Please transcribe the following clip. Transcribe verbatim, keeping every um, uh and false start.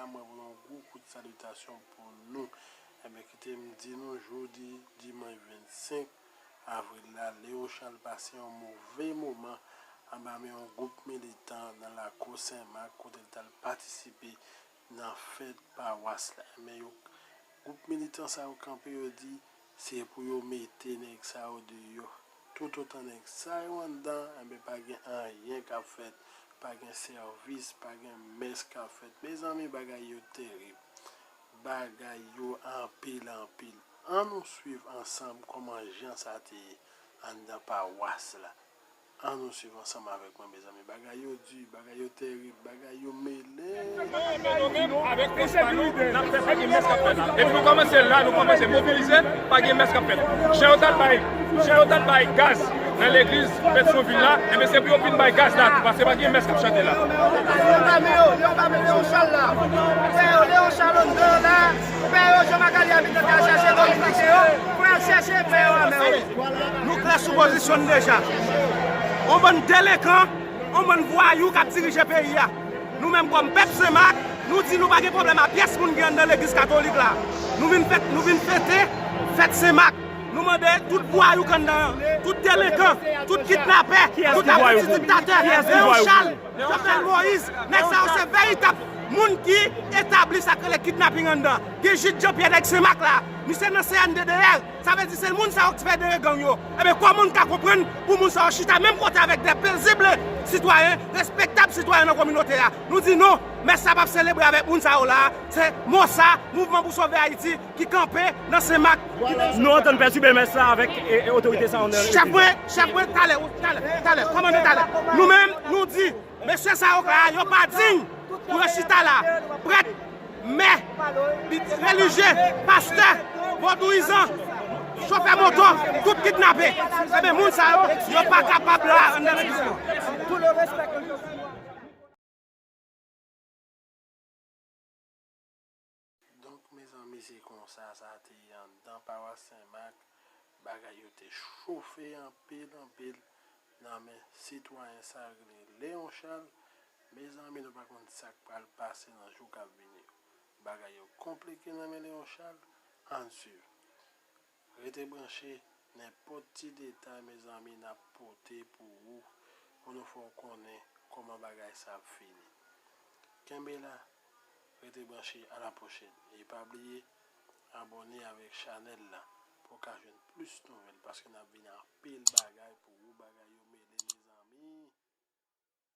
Mwen voye yon gwo kout salitasyon pou nou. Enben, kite m di nou, jodi dimanch vennsenk avril la, Léon Charles pase yon move moman anba men yon gwoup militan nan lakou Senmak, kote l t al patisipe nan fèt pawas la. Men yo, gwoup militan sa yo kanpe, yo di se pou yo mete nèg sa yo deyò. Toutotan nèg sa yo anndan, enben, pa gen anyen k ap fèt, pa gen sèvis, pa gen mès k ap fèt. Mezanmi, bagay yo terib. Bagay yo anpil, anpil. Ann nou swiv ansanm kòman jan sa te ye anndan pawas la. Ann nou swiv ansanm avèk mwen, mezanmi. Bagay yo di, bagay yo terib, bagay yo mele. Epi nou kòmanse la, nou kòmanse mobilize, pa gen mès k ap fèt. Jan yo t al bay, jan yo t al bay gaz nan legliz Petyonvil la, enben se pou yo vin bay gaz la tou, paske pa gen mès k ap chante la. Leon pa mete, Leon pa mete yon chal la. Pè yo, Leon Charles anndan la. Pè yo, Jean Magali a vin nan kay chèche dominiken yo. Pou y al chèche pè yo a men yo. Nou klè sou pozisyon n deja. On bann delenkan, on bann vwayou k ap dirije peyi a. Nou menm kòm pèp Senmak, nou di nou pa gen pwoblèm a pyès moun ki anndan legliz katolik la. Nou vin fèt, nou vin fete fèt Senmak. Nou mande tout vwayou k anndan, tout delenkan, tout kidnapè, tout apranti diktatè, Leon Charles, Jovenel Moïse, nèg sa yo se veritab moun ki etabli sa k rele kidnaping anndan. Gen Jude Jean Pierre nèg Senmak la, misye nan C N D D R. Sa vle di se moun sa yo ki fè dere gang yo. Ebyen, kòman n ka konprann pou moun sa yo chita menm kote avèk de pezible sitwayen, respektab sitwayen nan kominote a? Nou di non, mès sa p ap selebre avèk moun sa yo la. Se MOSA, Mouvman pou Sove Ayiti, ki kanpe nan Senmak. Nou antann pètibe mès la avèk e, e, otorite sa yo nan legliz la. Chèf mwen, chèf mwen, talè, talè, talè, kòmandan talè. Nou menm, nou di, mesye sa yo la, yo pa diy pou yo chita la. Prèt, mè, relijye, pastè, vodouyizan, chofè moto, tout kidnape. Ebyen, moun sa yo, yo pa kapab la anndan legliz la. Donk, mezanmi, se konsa sa te ye anndan pawas Senmak. Bagay yo te chofe anpil, anpil nan men sitwayen sa yo rele Leon Charles. Mezanmi, nou pa konn sa k pral pase nan jou k ap vini yo. Bagay yo konplike nan men Leon Charles. Ann swiv. Rete branche, nenpòt ti detay, mezanmi, n ap pote pou ou, pou nou fè w konnen kòman bagay sa ap fini. Kenbe la, rete branche, a la pwochèn. E pa bliye, abòne avèk chanèl la pou w ka jwenn plis nouvèl, paske n ap vin anpil bagay pou ou, bagay yo